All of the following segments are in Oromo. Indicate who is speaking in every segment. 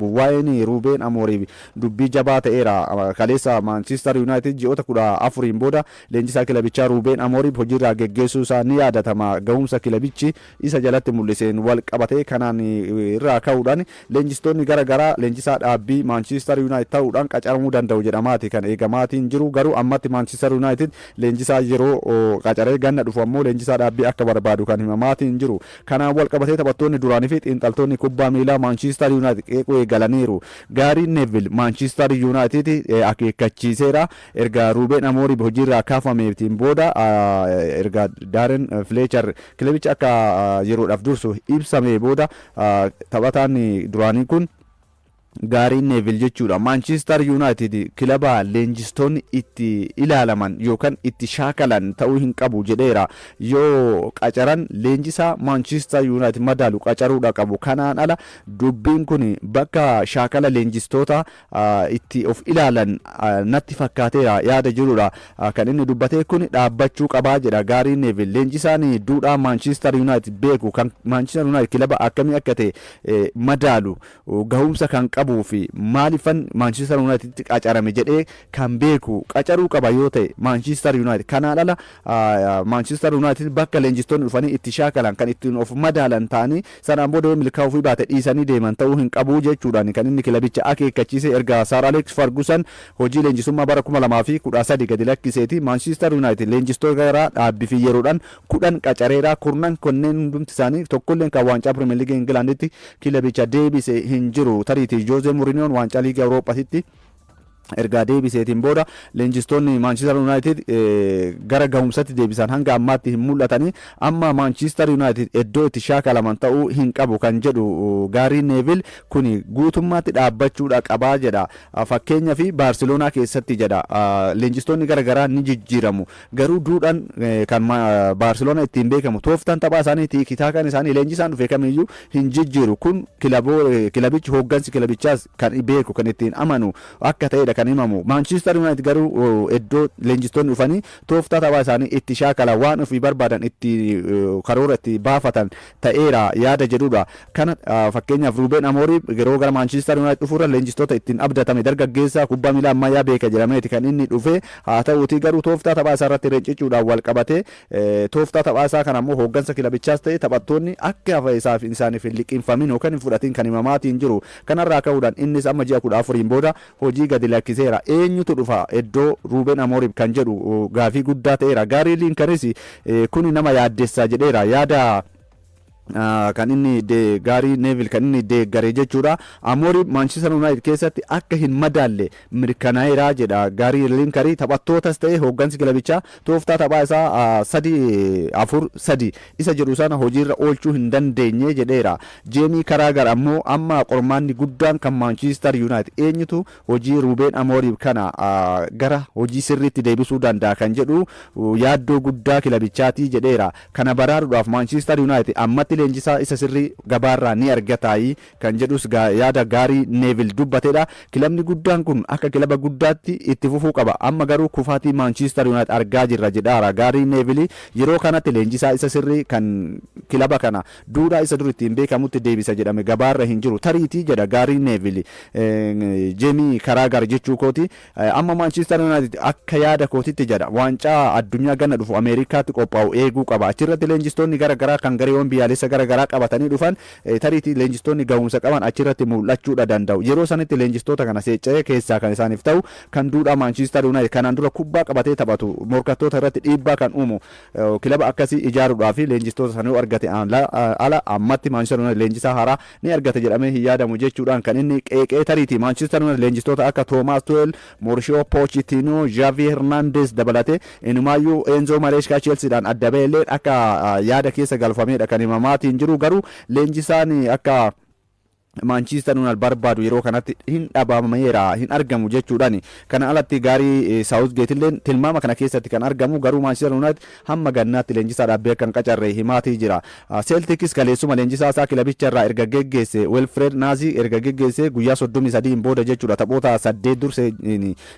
Speaker 1: Waa'een Ruubeen Amooriif dubbii jabaa ta'eera. Kaleessa Maanchister Yuunaayitid ji'oota 14n booda leenjisaa kilabichaa Ruubeen Amooriif hojiirraa geggeessuu isaa ni yaadatama. Gahumsa kilabichi isa jalatti mul'iseen wal qabatee kanaan irraa ka'uudhaan leenjistoonni gara garaa leenjisaa dhaabbii Maanchister Yuunaayitid ta'uudhaan qacaramuu danda'u jedhamaati kan eegamaatiin jiru. Garuu ammatti Maanchister Yuunaayitid leenjisaa yeroo qacaree ganna dhufu ammoo leenjisaa dhaabbii akka barbaadu kan himamaatiin jiru. Kanaan wal qabatee taphattoonni duraanii fi xiinxaltoonni kubbaa miilaa Maanchister Yuunaayitid qeequu eegalaniiru. Gaarii Neevil Maanchister Yuunaayitid akeekkachiiseera. Erga Ruubeen Amooriim hojiirraa kaafameetiin booda, erga Daaren Fileechar kilabicha akka yeroodhaaf dursu ibsamee booda, taphataan duraanii kun, Gaarii Neevil jechuudha, Maanchister Yuunaayitid kilaba leenjistoonni itti ilaalaman yookaan itti shaakalan ta'uu hin qabu jedheera. Yoo qacaran leenjisaa Maanchister Yuunaayitid madaalu qacaruudha qabu. Kanaan ala dubbiin kun bakka shaakala leenjistoota itti of ilaalan natti fakkaateera yaada jedhudha kan inni dubbatee. Kun dhaabbachuu qabaa jedha Gaarii Neevil. Leenjisaan duudhaa Maanchister Yuunaayitid beeku, kan Maanchister Yuunaayitid kilaba akkamii akka ta'e madaalu, gahumsa kan qabuu fi maaliifan Maanchister Yuunaayiteditti qacarame jedhee kan beeku qacaruu qaba yoo ta'e Maanchister Yuunaayitid. Kanaan ala Maanchister Yuunaayitid bakka leenjistoonni dhufanii itti shaakalan, kan ittiin of madaalan ta'anii, sanaan booda yoo milkaa'uu fi baate dhiisanii deeman ta'uu hin qabu jechuudhaan kan inni kilabicha akeekkachiise. Erga Sir Alex Ferguson hojii leenjisummaa bara 2013 gadi lakkiseeti Maanchister Yuunaayitid leenjistoota gara dhaabbii fi yeroodhaan 10 qacareera. Kurnan kunneen hundumti isaanii tokkolleen kan waancaa Pirimeer Liigii Ingilaanditti kilabicha deebise hin jiru. Tariitii Joozee Mourinhoon waancaa liigii Awuroophaatitti erga deebiseetiin booda leenjistoonni Maanchister Yuunaayitid gara gahumsatti deebisan hanga ammaatti hin mul'atanii. Amma Maanchister Yuunaayitid iddoo itti shaakalaman ta'uu hin qabu kan jedhu Gaarii Neevil, kuni guutummaatti dhaabbachuudha qabaa jedha. Fakkeenyaa fi Baarseloonaa keessatti jedha, leenjistoonni gara garaa ni jijjiiramu. Garuu duudhaan kan Baarseloonaa ittiin beekamu, tooftaan taphaa isaanii, tiikitaakaan isaanii leenjisaan dhufe kamiyyuu hin jijjiiru. Kun kilabichi, hooggansi kilabichaas kan beeku, kan ittiin amanu akka ta'edha kan himamu. Maanchister Yuunaayitid garuu iddoo leenjistoonni dhufanii tooftaa taphaa isaanii itti shaakalan, waan ofii barbaadan itti karoora itti baafatan ta'eera yaada jedhudha. Kana fakkeenyaaf Ruubeen Amooriim yeroo gara Maanchister Yuunaayitid dhufuurra leenjistoota ittiin abdatame, dargaggeessa kubbaa miilaa ammayyaa beeka jedhameeti kan inni dhufe. Haa ta'uutii garuu tooftaa taphaa isaa irratti rincicuudhaan wal qabatee, tooftaa taphaa isaa kana ammoo hooggansa kilabichaas ta'e taphattoonni akka isaaf isaaniif hin liqinfamin yookaan hin fudhatin kan himamaatiin jiru. Kanarraa ka'uudhaan innis amma ji'a 14n booda hojii gadi lakkiseera. Eenyutu dhufa iddoo Ruubeen Amooriim kan jedhu gaafii guddaa ta'eera. Gaarii Liinkanis kuni nama yaaddessa jedheera. Yaada kan inni Gaarii Neevil kan inni deeggare jechuudha. Amooriim Maanchister Yuunaayitid keessatti akka hin madaalle mirkanaa'eera jedha Gaarii Liinkarii. Taphattootas ta'e hooggansi kilabichaa tooftaa taphaa isaa 3-4-3 isa jedhu sana hojiirra oolchuu hin dandeenye jedheera. Jeemii Karaagar ammoo amma qormaanni guddaan kan Maanchister Yuunaayitid eenyutu hojii Ruubeen Amooriim kana gara hojii sirriitti deebisuu danda'a kan jedhu yaaddoo guddaa kilabichaati jedheera. Kana baraaruudhaaf Maanchister Yuunaayitid ammatti leenjisaa isa sirrii gabaarraa ni argataayi kan jedhus yaada Gaarii Neevil dubbatedha. Kilabni guddaan kun akka kilaba guddaatti itti fufuu qaba. Amma garuu kufaatii Maanchister Yuunaayitid argaa jirra jedhaara Gaarii Neevil. Yeroo kanatti leenjisaa isa sirrii kan kilaba kana duudhaa isa dur ittiin beekamutti deebisa jedhame gabaarra hin jiru. Tariitii jedha Gaarii Neevil, Jeemii Karaagar jechuu kooti. Amma Maanchister Yuunaayitid akka yaada kootitti jedha, waancaa addunyaa ganna dhufu Ameerikaatti qophaa'u eeguu qaba. Achirratti leenjistoonni gara garaa kan gareewwan biyyaalessa gara garaa qabatanii dhufan, tariitii leenjistoonni gahumsa qaban achirratti mul'achuudha danda'u. Yeroo sanitti leenjistoota kana seecca'ee keessaa kan isaaniif ta'u, kan duudhaa Maanchister Yuunaayitid kanaan dura kubbaa qabatee taphatu, morkattoota irratti dhiibbaa kan uumu kilaba akkasii ijaaruudhaa fi leenjistoota sana yoo argate ala ammatti Maanchister Yuunaayitid leenjisaa haaraa ni argata jedhamee hin yaadamu jechuudhaan kan inni qeeqee. Tariitii Maanchister Yuunaayitid leenjistoota akka Toomaas Tuweel, Mauricio Pochettino, Xavi Hernandez dabalatee inumaayyuu Enzo Maresca Chelseadhaan adda ba'e illee akka yaada keessa galfameedha kan himamaatiin jiru. Garuu leenjisaan akka Maanchister Yuunaayitid barbaadu yeroo kanatti hin dhabameera, hin argamu jechuudhaan. Kana alatti Gaarii Saawuzgeet illee tilmaama kana keessatti kan argamu, garuu Maanchister Yuunaayitid hamma gannaatti leenjisaa dhaabbee akka hin qacarre himaatii jira. Seeltikis kaleessuma leenjisaa isaa kilabicha irraa erga geggeesse, Wilfred Naazii erga geggeesse guyyaa 33n booda jechuudha, taphoota saddeet dursee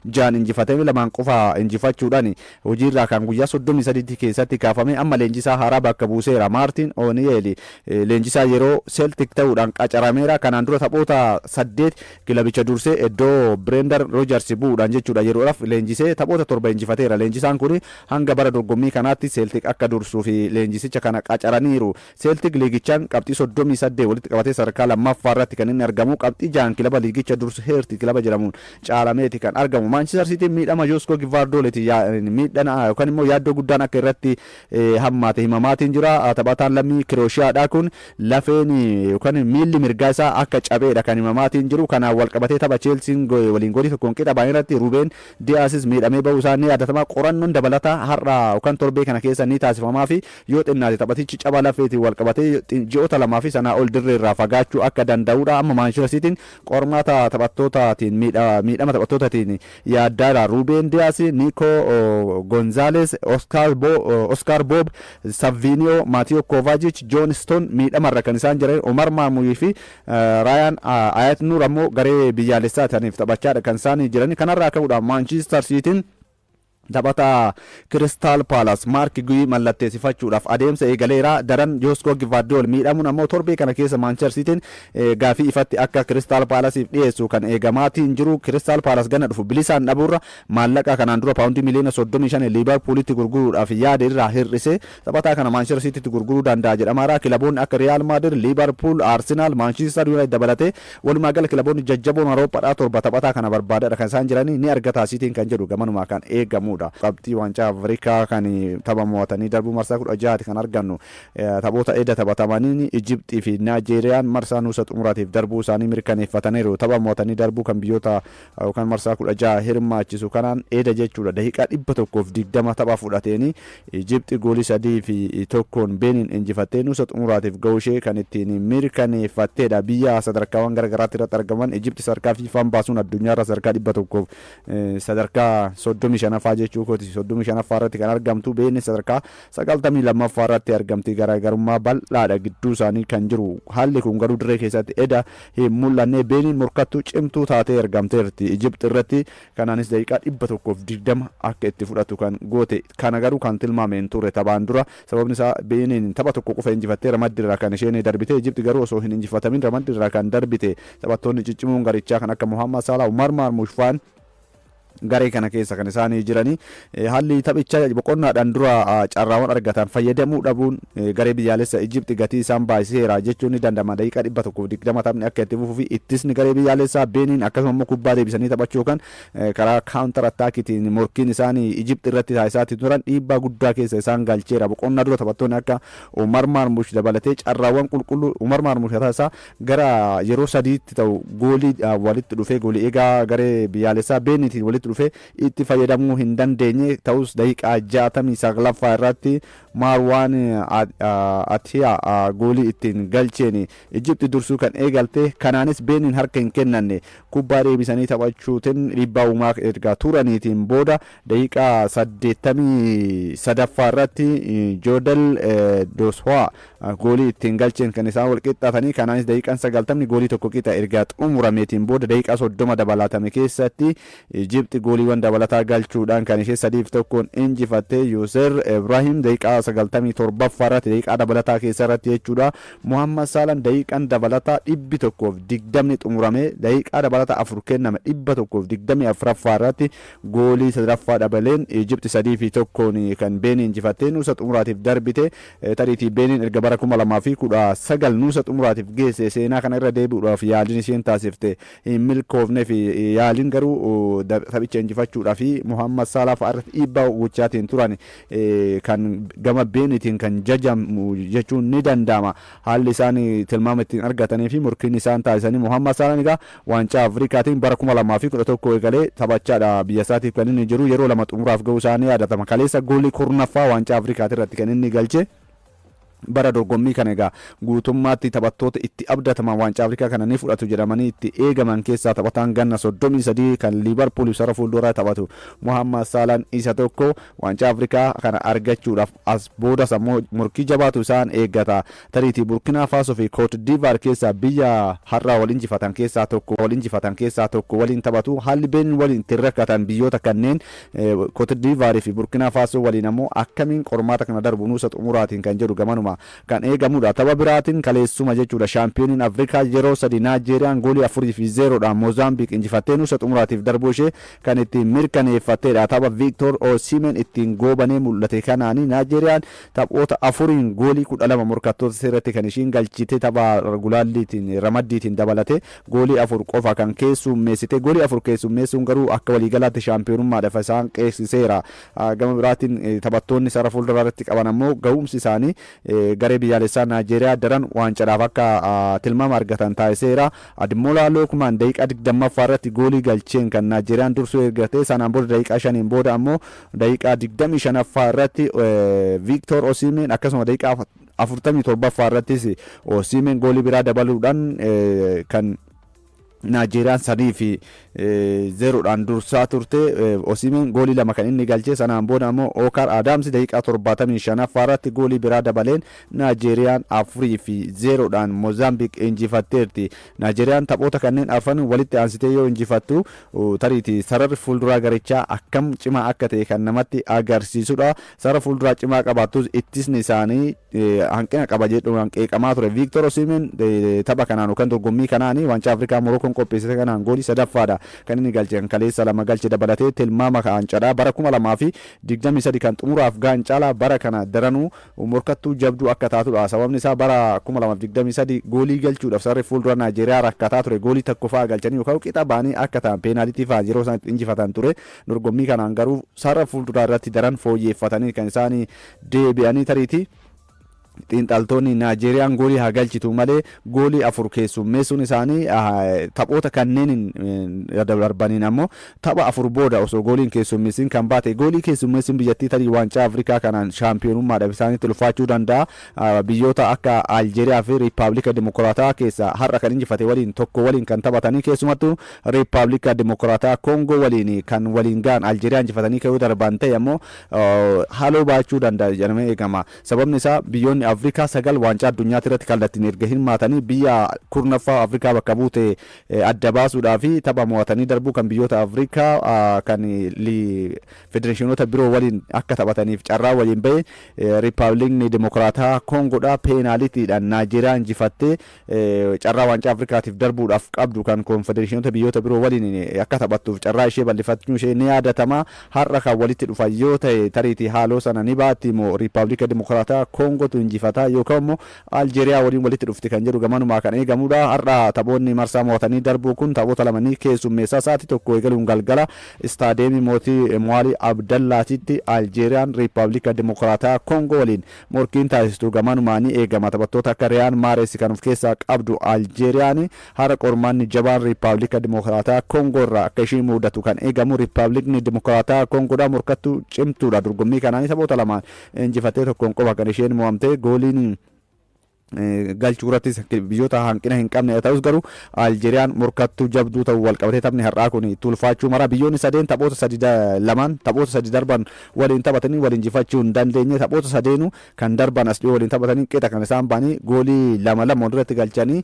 Speaker 1: ja'an injifatame, lamaan qofa injifachuudhaan hojiirraa kan guyyaa 33 keessatti kaafame, amma leenjisaa haaraa bakka buuseera. Maartiin Ooniyeeli leenjisaa yeroo Celtic ta'uudhaan qacarameera. Kanaan dura taphoota 8 kilabicha dursee iddoo Brendan Rodgers bu'uudhaan jechuudha yeroodhaaf leenjisee taphoota 7 injifateera. Leenjisaan kun hanga bara dorgommii kanaatti Celtic akka dursuu fi leenjisicha kana qacaraniiru. Celtic liigichaan qabxii 38 walitti qabatee sadarkaa lammaffaa irratti kan inni argamu, qabxii 6 kilaba liigicha dursu Hearts kilaba jedhamuun caalameeti kan argamu. Manchester City miidhama Josko Gvardioliti miidhaan yookaan immoo yaaddoo guddaan akka irratti hammaate himamaatiin jira. Taphataan lammii Kirooshiyaadha kun lafeen yookaan miilli mirgaa isaa akka cabeedha kan himamaatiin jiru. Kanaan wal qabatee tapha Cheelsiin waliin goolii tokkoon qixa ba'an irratti Ruben Diasis miidhamee bahuu isaa ni yaadatama. Qorannoon dabalataa har'a yookaan torbee kana keessa ni taasifamaa fi yoo xinnaate taphatichi caba lafeetiin wal qabatee ji'oota 2 fi sanaa ol dirree irraa fagaachuu akka danda'udha. Amma Manchester Cityin qormaata taphattootaatiin, miidhama taphattootaatiin yaaddaadha. Ruben Dias, Nico Gonzalez, Oscar Bob, Savinio, Mateo Kovacic, John Stone miidhamarra kan isaan jiran. Omar Marmoush fi Rayan Ayat Nur ammoo garee biyyaalessaa ta'aniif taphachaadha kan isaan jiran. Kanarraa ka'uudhaan Manchester Cityin taphataa Crystal Palace Marc Guehi mallatteessifachuudhaaf adeemsa eegaleera. Daran Josko Gvardiol miidhamuun ammoo torbee kana keessa Manchester Cityin gaafii ifatti akka Crystal Palaceif dhiyeessu kan eegamaatiin jiru. Crystal Palace ganna dhufu bilisaan dhabuurra maallaqa kanaan dura paawundii miliyoona 35 Liverpoolitti gurguruudhaaf yaade irraa hir'isee taphataa kana Manchester Citytti gurguruu danda'a jedhamaara. Kilaboonni akka Real Madrid, Liverpool, Arsenal, Manchester United dabalatee walumaa gala kilaboonni jajjaboon Awurooppaadhaa 7 taphataa kana barbaadadha kan isaan jiranii, ni argata Cityin kan jedhu gamanumaa kan eegamudha. Qabxii waancaa Afrikaa kan tapha mo'atanii darbuu marsaa 16ti kan argannu, taphoota eda taphatamaniin Ijiptii fi Naajeeriyaan marsaa nuusa xumuraatiif darbuu isaanii mirkaneeffataniiru. Tapha mo'atanii darbuu kan biyyoota yookaan marsaa 16 hirmaachisu kanaan eda jechuudha daqiiqaa 120 tapha fudhateeni Ijipti goolii 3 fi 1n Beeniin injifattee nuusa xumuraatiif ga'uu ishee kan ittiin mirkaneeffatteedha. Biyya sadarkaawwan garaagaraatti irratti argaman Ijipti sadarkaa FIFAn baasuun addunyaarra sadarkaa 100f sadarkaa 35ffaa jechuu kooti, 35ffaa irratti kan argamtu. Beeniin sadarkaa 92ffaa irratti argamti. Garaagarummaa bal'aadha gidduu isaanii kan jiru. Haalli kun garuu dirree keessatti eda hin mul'anne. Beeniin morkattuu cimtuu taatee argamteerti Ijipti irratti. Kanaanis daqiiqaa 120 akka itti fudhatu kan goote. Kana garuu kan tilmaame hin turre taphaan dura. Sababni isaa Beeniin tapha tokko qofa injifattee ramaddii irraa kan isheen darbite. Ijipti garuu osoo hin injifatamin ramaddii irraa kan darbite. Taphattoonni ciccimoon garichaa kan akka Muhammad Salah, Umar Marmush faan garee kana keessa kan isaanii jiranii. Haalli taphicha boqonnaadhaan dura carraawwan argatan fayyadamuu dhabuun garee biyyaalessa Ijipti gatii isaan baasiseera jechuun ni danda'ama. Daqiiqaa 120 taphni akka itti fufuu fi ittisni garee biyyaalessaa Beeniin, akkasuma immoo kubbaa deebisanii taphachuu kan karaa counter attackiitiin morkiin isaanii Ijipti irratti taasisaa turan dhiibbaa guddaa keessa isaan galcheera. Boqonnaa dura taphattoonni akka Umar Marmush dabalatee carraawwan qulqulluu Umar Marmush isaa gara yeroo sadiitti ta'u goolii walitti dhufee, goolii eegaa garee biyyaalessaa Beeniitiin walitti dhufee itti fayyadamuu hin dandeenye. Ta'us daqiiqaa 69ffaa irratti Maarwaan Atiyaa goolii ittiin galcheen Ijipti dursuu kan eegalte. Kanaanis Beeniin harka hin kennanne. Kubbaa deebisanii taphachuutiin dhiibbaa uumaa erga turaniitiin booda daqiiqaa 83ffaa irratti Joodel Doswaa goolii ittiin galcheen kan isaan wal qixxaatanii. Kanaanis daqiiqaan 90 goolii tokko qixa erga xumurameetiin booda daqiiqaa 30 dabalatame keessatti Ijipti gooliiwwan dabalataa galchuudhaan kan ishee 3 fi 1n injifatte. Yuusef Ibrahim daqiiqaa 97ffaa irratti, daqiiqaa dabalataa keessa irratti jechuudha. Muhammad Saalan daqiiqaan dabalataa 120 xumurame, daqiiqaa dabalataa 4 kenname, 124ffaa irratti goolii sadaffaa dabaleen Ijipti 3 fi 1n kan Beeniin injifattee nuusa xumuraatiif darbite. Tariitii Beeniin erga bara 2019 nuusa xumuraatiif geesse seenaa kana irra deebi'uudhaaf yaaliin isheen taasifte hin milkoofne fi yaaliin garuu taphicha injifachuudhaaf Muhammad Salah fa'aa irratti dhiibbaa gochaatiin turan kan gama Beeniitiin kan jajamu jechuun ni danda'ama. Haalli isaan tilmaama ittiin argatanii fi morkiin isaan taasisanii, Muhammad Salah egaa waancaa Afrikaatiin bara 2011 eegalee taphachaadha biyya isaatiif kan inni jiru. Yeroo lama xumuraaf ga'uu isaa ni yaadatama. Kaleessa goolii 10ffaa waancaa Afrikaati irratti kan inni galche. Bara dorgommii kana egaa guutummaatti taphattoota itti abdataman, waancaa Afrikaa kana ni fudhatu jedhamanii itti eegaman keessaa taphataan ganna 33 kan Liivarpuul sarara fuulduraa taphatu Muhammad Saalaan isa tokko. Waancaa Afrikaa kana argachuudhaaf as boodas ammoo morkii jabaatu isaan eeggata. Tariitii Burkinaa Faasoo fi Koot Divaar keessaa biyya har'a wal injifatan keessaa tokko waliin taphatu. Haalli Beeniin waliin ittiin rakkatan biyyoota kanneen Koot Divaarii fi Burkinaa Faasoo waliin ammoo akkamiin qormaata kana darbu nuusa xumuraatiin kan jedhu gamanuma. gamanuma kan eegamudha. Tapha biraatiin kaleessuma jechuudha, shaampiyooniin Afrikaa yeroo sadi Naajeeriyaan goolii 4 fi 0dhaan Moozaambiik injifattee nuusa xumuraatiif darbuu ishee kan ittiin mirkaneeffatteedha. Tapha Viiktoor Osimhen ittiin goobanee mul'ate kanaanii Naajeeriyaan taphoota afuriin goolii 12 morkattoota irratti kan ishiin galchite. Tapha gulaalliitiin ramaddiitiin dabalate goolii afur qofa kan keessummeessite. Goolii afur keessummeessuun garuu akka waliigalaatti shaampiyoonummaadhaaf isaan qeessiseera. Gama biraatiin taphattoonni sarara fuulduraa irratti qaban ammoo ga'umsi isaanii garee biyyaalessaa Naajeeriyaa daran waancadhaaf akka tilmaama argatan taasiseera. Adimolaa Lookmaan daqiiqaa 20ffaa irratti goolii galcheen kan Naajeeriyaan dursuu eeggate. Sanaan booda daqiiqaa 5n booda ammoo daqiiqaa 25ffaa irratti Viiktoor Osimhen, akkasuma daqiiqaa 47ffaa irrattis Osimhen goolii biraa dabaluudhaan kan Naajeeriyaan 3 fi 0dhaan dursaa turte. Osimhen goolii lama kan inni galche. Sanaan booda ammoo Ookar Aadaamsi daqiiqaa 75ffaa irratti goolii biraa dabaleen Naajeeriyaan 4 fi 0dhaan Moozaambiik injifatteerti. Naajeeriyaan taphoota kanneen arfan walitti aansitee yoo injifattu, tariitii sararri fuulduraa garichaa akkam cimaa akka ta'e kan namatti agarsiisudha. Sarara fuulduraa cimaa qabaattus ittisni isaanii hanqina qaba jedhuudhaan qeeqamaa ture. Viiktor Osimhen tapha kanaan yookaan dorgommii kanaan, waancaa Afrikaa Morookoon qopheessite kanaan, goolii sadaffaadha kan inni galche. Kan kaleessa lama galche dabalatee tilmaama waancaadha bara 2023 kan xumuraaf ga'an caalaa bara kana daranuu morkattuu jabduu akka taatudha. Sababni isaa bara 2023 goolii galchuudhaaf sararri fuuldura Naajeeriyaa rakkataa ture. Goolii tokko fa'aa galchanii yookaan qixa ba'anii akka ta'an peenaalitii fa'aa yeroo isaan itti injifatan ture. Dorgommii kanaan garuu sarara fuulduraa irratti daran fooyyeffatanii kan isaan deebi'anii. Tariitii xiinxaltoonni Naajeeriyaan goolii haa galchitu malee goolii afur keessummeessuun isaanii taphoota kanneen darbaniin ammoo tapha afur booda osoo gooliin keessummeessin kan baate, goolii keessummeessuun biyyattii tarii waancaa Afrikaa kanaan shaampiyoonummaadhaaf isaanitti ulfaachuu danda'a. Biyyoota akka Aljeeriyaa fi Riippaabilika Dimokiraataa keessa har'a kan injifate waliin tokko waliin kan taphatanii, keessumattuu Riippaabilika Dimokiraataa Koongoo waliin kan waliin ga'an, Aljeeriyaa injifatanii ka'uu darban ta'e ammoo haaloo baachuu danda'a jedhamee eegama. Sababni isaa biyyoonni Afrikaa sagal waancaa addunyaatti irratti kallattiin erga hirmaatanii biyya 10ffaa Afrikaa bakka buute adda baasuudhaa fi tapha mo'atanii darbuu kan biyyoota Afrikaa kan federeeshinoota biroo waliin akka taphataniif carraa waliin bahe Riippaabilikni Dimokiraataa Koongoodha. Peenaalitiidhaan Naajeeriyaa injifattee carraa waancaa Afrikaatiif darbuudhaaf qabdu kan konfedereeshinoota biyyoota biroo waliin akka taphattuuf carraa ishee bal'ifachuu ishee ni yaadatama. Har'a kan walitti dhufan yoo ta'e, tariitii haaloo sana ni baatti moo Riippaabilika Dimokiraataa Koongootu injifataa yookaan immoo Aljeeriyaa waliin walitti dhufti kan jedhu gamanumaa kan eegamudha. Har'a taphoonni marsaa mo'atanii darbuu kun taphoota lama ni keessummeessa. Sa'aatii 1 eegaluun galgala istaadeemii mootii Mo'aalii Abdallaatitti Aljeeriyaan Riippaabilika Dimokiraataa Koongoo waliin morkiin taasistu gamanumaa ni eegama. Taphattoota akka Riyaan Maarees kan of keessaa qabdu Aljeeriyaan har'a qormaanni jabaan Riippaabilika Dimokiraataa Koongoo irraa akka ishee mudatu kan eegamu. Riippaabilikni Dimokiraataa Koongoodhaa morkattuu cimtuudha. Dorgommii kanaan taphoota lamaan injifattee tokkoon qofa kan isheen mo'amte. Gooliin galchuu irrattis biyyoota hanqina hin qabne ta'us, garuu Aljeeriyaan morkattuu jabduu ta'uu wal qabatee taphni har'aa kun itti ulfaachuu mara. Biyyoonni sadeen taphoota sadi lamaan taphoota sadi darban waliin taphatanii wal injifachuu hin dandeenye. Taphoota sadeenu kan darban as dhiyoo waliin taphatanii qixa kan isaan ba'anii, goolii lama lama walirratti galchanii,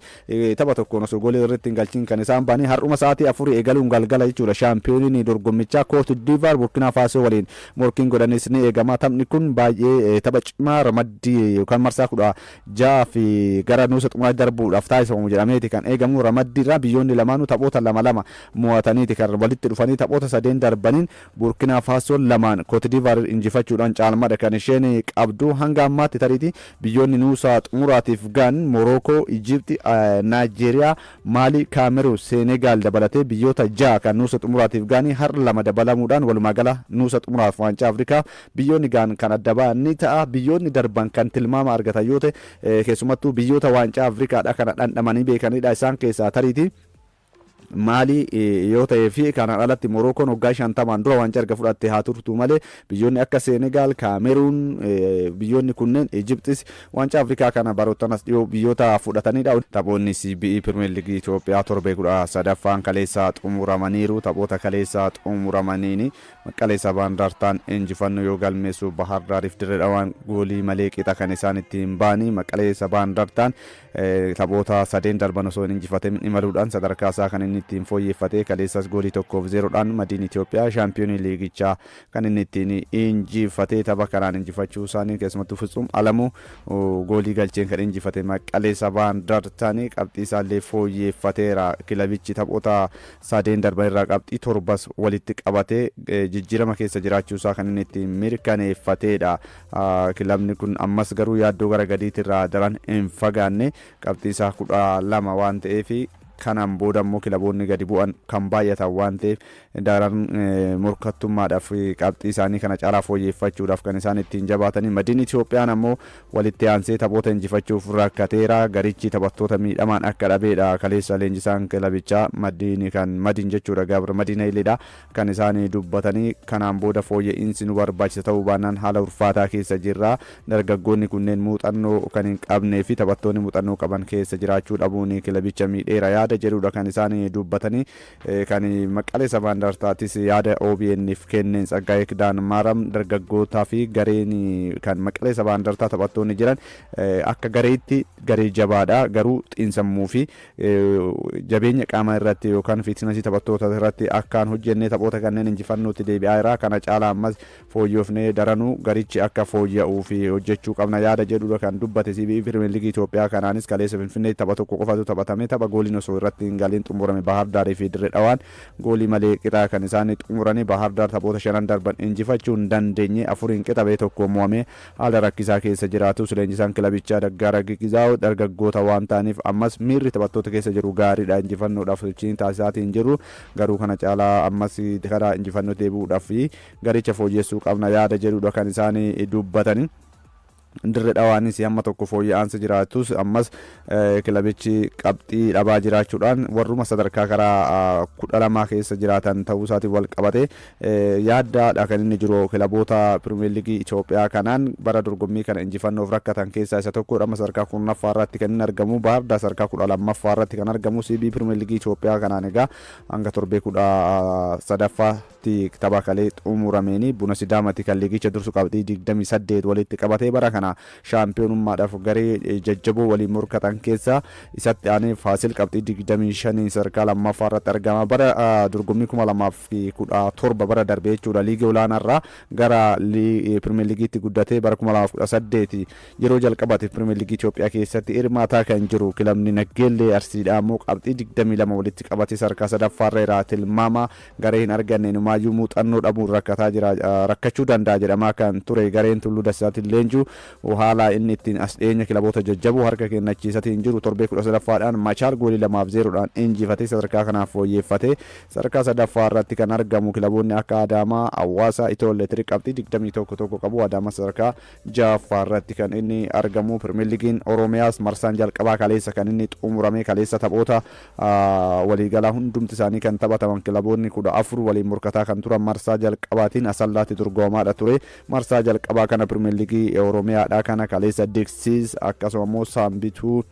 Speaker 1: tapha tokkoon osoo goolii irratti hin galchin kan isaan ba'anii. Har'uma sa'aatii 4 eegaluun galgala jechuudha, shaampiyooniin dorgommichaa Koot Diivaar Burkinaa Faasoo waliin morkiin godhanis ni eegama. Taphni kun baay'ee tapha cimaa ramaddii yookaan marsaa 16 fi gara nuusa xumuraa darbuudhaaf taasifamu jedhameeti kan eegamu. Ramaddiirraa biyyoonni lamaanuu taphoota lama lama mo'ataniiti kan walitti dhufanii. Taphoota sadeen darbaniin Burkinaa Faasoon lamaan Kootidivaar injifachuudhaan caalmadha kan isheen qabdu hanga ammaatti. Tariitii biyyoonni nuusa xumuraatiif ga'an Morookoo, Ijipti, Naayijeeriyaa, Maalii, Kaameruun, Seenegaal dabalatee biyyoota ja'a kan nuusa xumuraatiif ga'anii har'a lama dabalamuudhaan walumaa gala nuusa xumuraaf waancaa Afrikaa biyyoonni ga'an kan adda ba'an ni ta'a. Biyyoonni darban kan tilmaama argatan yoo ta'e, keessumattuu biyyoota waancaa Afrikaadha kana dhandhamanii beekanidha. Isaan keessaa tariitii Maalii yoo ta'ee fi kanaan alatti Morookoon waggaa 50n dura waancaa erga fudhatte haa turtu malee, biyyoonni akka Seenegaal, Kaameruun, biyyoonni kunneen, Ijiptis waancaa Afrikaa kana baroottan as dhiyoo biyyoota fudhatanidha. Taphoonni CBE Pirimeer Liigii Itoophiyaa torbee 13ffaan kaleessa xumuramaniiru. Taphoota kaleessa xumuramaniin Maqalee Sabaa Indartaan injifannoo yoo galmeessu, Bahar Daariif Dirree Dhawaan goolii malee qixa kan isaan ittiin ba'anii. Maqalee Sabaa Indartaan taphoota sadeen darban osoo hin injifatin imaluudhaan sadarkaa isaa kan inni inni ittiin fooyyeffatee, kaleessas goolii 1-0dhaan Madiin Itoophiyaa shaampiyoonii liigichaa kan inni ittiin injifatee. Tapha kanaan injifachuu isaanii keessumattuu Fitsum Alamuu goolii galcheen kan injifate Maqalee Sabaa Indartaanii qabxii isaallee fooyyeffateera. Kilabichi taphoota sadeen darban irraa qabxii torbas walitti qabatee jijjiirama keessa jiraachuu isaa kan inni ittiin mirkaneeffateedha. Kilabni kun ammas garuu yaaddoo gara gadiitirraa daran hin fagaanne, qabxii isaa 12 waan ta'eef. Kanaan booda immoo kilaboonni gadi bu'an kan baay'atan waan ta'eef, daran morkattummaadhaaf qabxii isaanii kana caalaa fooyyeffachuudhaaf kan isaan ittiin jabaatanii. Madiin Itoophiyaan ammoo walitti aansee taphoota injifachuuf rakkateera. Garichi taphattoota miidhamaan akka dhabeedha kaleessa leenjisaan kilabichaa Madiin, kan Madiin jechuudha, Gabra Madiina Ileedha kan isaan dubbatanii. Kanaan booda fooyya'insi nu barbaachisa, ta'uu baannaan haala ulfaataa keessa jirra. Dargaggoonni kunneen muuxannoo kan hin qabnee fi taphattoonni muuxannoo qaban keessa jiraachuu dhabuun kilabicha miidheera yaada jedhudha kan isaan dubbatanii. Kan Maqalee Sabaa Indartaatis yaada OBN'if kenneen Tsaggaayee Kidaan Maaram, dargaggootaa fi gareen kan Maqalee Sabaa Indartaa taphattoonni jiran akka gareetti garee jabaadha, garuu xiinsammuu fi jabeenya qaama irratti yookaan fitnessii taphattoota irratti akkaan hojjennee taphoota kanneen injifannootti deebi'aa jira. Kana caalaa ammas fooyyofnee daranuu garichi akka fooyya'uu fi hojjechuu qabna yaada jedhudha kan dubbate. CBE Pirimeer Liigii Itoophiyaa kanaanis kaleessa Finfinnee tapha tokko qofatu taphatame. Tapha gooliin osoo irratti hin galiin xumurame. Bahar Daarii fi Dirree Dhawaan goolii malee qixaa kan isaan xumuranii. Bahar Daar taphoota shanan darban injifachuu hin dandeenye, afuriin qixa ba'ee tokko mo'amee haala rakkisaa keessa jiraatus, leenjisaan kilabichaa Daggaara Gigizaa'u dargaggoota waan ta'aniif ammas miirri taphattoota keessa jiru gaariidha, injifannoodhaaf sochiin taasisaatiin jiru, garuu kana caalaa ammas karaa injifannoo deebi'uudhaaf garicha fooyyessuu qabna yaada jedhudha kan isaan dubbatanii. Dirree Dhawaanis hamma tokko fooyya'aansi jiraatus, ammas kilabichi qabxii dhabaa jiraachuudhaan warruma sadarkaa karaa 12 keessa jiraatan ta'uu isaatiin wal qabate yaaddaadha kan inni jiru. Kilaboota Pirimeer Liigii Itoophiyaa kanaan bara dorgommii kana injifannoof rakkatan keessaa isa tokkodha. Amma sadarkaa 10ffaa irratti kan inni argamu, Baardaa sadarkaa 12ffaa irratti kan argamu. CBE Pirimeer Liigii Itoophiyaa kanaan egaa hanga torbee 13ffaatti tapha kalee xumurameeni Buna Sidaamati kan liigicha dursu, qabxii 28 walitti qabatee bara kana shaampiyoonummaadhaaf garee jajjaboo waliin morkatan keessaa isatti aanee Faasil qabxii 25 sadarkaa lammaffaa irratti argama. Bara dorgommii 2017, bara darbe jechuudha, liigii olaanaarraa gara Pirimeer Liigiitti guddatee bara 2018 yeroo jalqabaatiif Pirimeer Liigii Itoophiyaa keessatti hirmaataa kan jiru kilabni Naggeellee Arsiidhaa immoo qabxii 22 walitti qabatee sadarkaa sadaffaarra jira. Tilmaama garee hin arganne, inumaayyuu muuxannoo dhabuun rakkataa jira, rakkachuu danda'a jedhamaa kan ture gareen Tulluu Dassaatiin leenjuu haala inni ittiin as dhiyeenya kilaboota jajjaboo harka kennachiisatiin jiru torbee 13ffaadhaan Machaal goolii 2-0dhaan injifatee sadarkaa kanaaf fooyyeffatee sadarkaa sadaffaa irratti kan argamu. Kilaboonni akka Adaamaa, Hawaasaa, Itiyoo Elektiriik qabxii 21 tokko qabu. Adaamaa sadarkaa ja'affaa irratti kan inni argamu. Pirimeer Liigiin Oromiyaas marsaan jalqabaa kaleessa kan inni xumurame. Kaleessa taphoota waliigalaa hundumti isaanii kan taphataman, kilaboonni 14 waliin morkataa kan turan marsaa jalqabaatiin Asallaatti dorgomamaadha ture. Marsaa jalqabaa kana Pirimeer Liigii Oromiyaadha kana kaleessa Diksiis akkasuma immoo Saambituu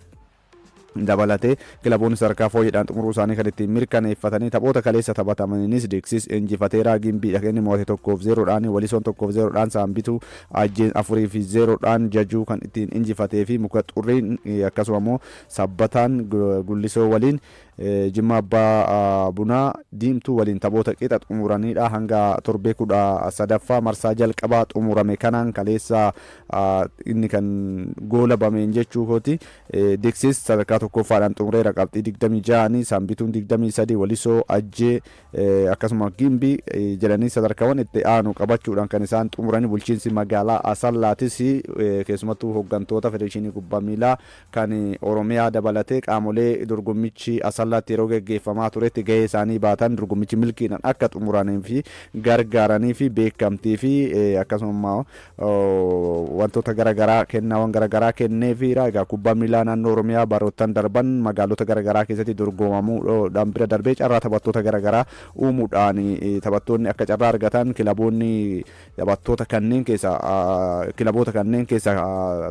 Speaker 1: dabalatee kilaboonni sadarkaa fooyyeedhaan xumuruu isaanii kan ittiin mirkaneeffatanii. Taphoota kaleessa taphatamaniinis Diksiis injifateera. Gimbiidha kan inni mo'ate 1-0dhaan, Walisoon 1-0dhaan, Saambituu Ajjeen 4-0dhaan, Jajuu kan ittiin injifatee fi Muka Xurriin akkasuma immoo Sabbataan Gullisoo waliin, Jimma Abbaa Bunaa Diimtuu waliin taphoota qixa xumuranidha. Hanga torbee 13ffaa marsaa jalqabaa xumurame kanaan kaleessa inni kan goolabameen jechuu kooti. Diksis sadarkaa tokkoffaadhaan xumureera qabxii 26, Saambituun 23, Walisoo, Ajjee akkasuma Gimbii jedhanii sadarkaawwan itti aanu qabachuudhaan kan isaan xumuranii. Bulchiinsi magaalaa Asallaatis keessumattuu hooggantoota federeeshinii kubbaa miilaa kan Oromiyaa dabalatee qaamolee dorgommichi Asallaatti yeroo geggeeffamaa turetti gahee isaanii baatan, dorgommichi milkiidhaan akka xumuranii fi gargaaranii fi beekamtii fi akkasuma wantoota garaagaraa, kennaawwan garaagaraa kenneefiira. Egaa kubbaa miilaa naannoo Oromiyaa baroottan darban magaalota garaagaraa keessatti dorgomamuudhaan bira darbee carraa taphattoota garaagaraa uumuudhaan taphattoonni akka carraa argatan, kilaboonni taphattoota kanneen keessa, kilaboota kanneen keessa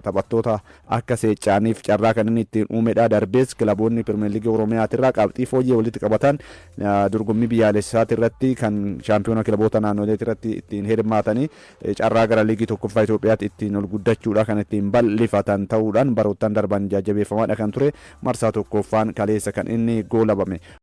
Speaker 1: taphattoota akka seecaaniif carraa kan inni ittiin uumedha. Darbees kilaboonni Pirimeer Liigii Oromiyaatirraa qabxii fooyyee walitti qabatan dorgommii biyyaalessaati irratti kan shaampiyoona kilaboota naannoleeti irratti ittiin hirmaatanii carraa gara liigii tokkoffaa Itoophiyaatti ittiin ol guddachuudha kan ittiin bal'ifatan ta'uudhaan baroottan darban jajjabeeffamaadha kan ture. Marsaa tokkoffaan kaleessa kan inni goolabame.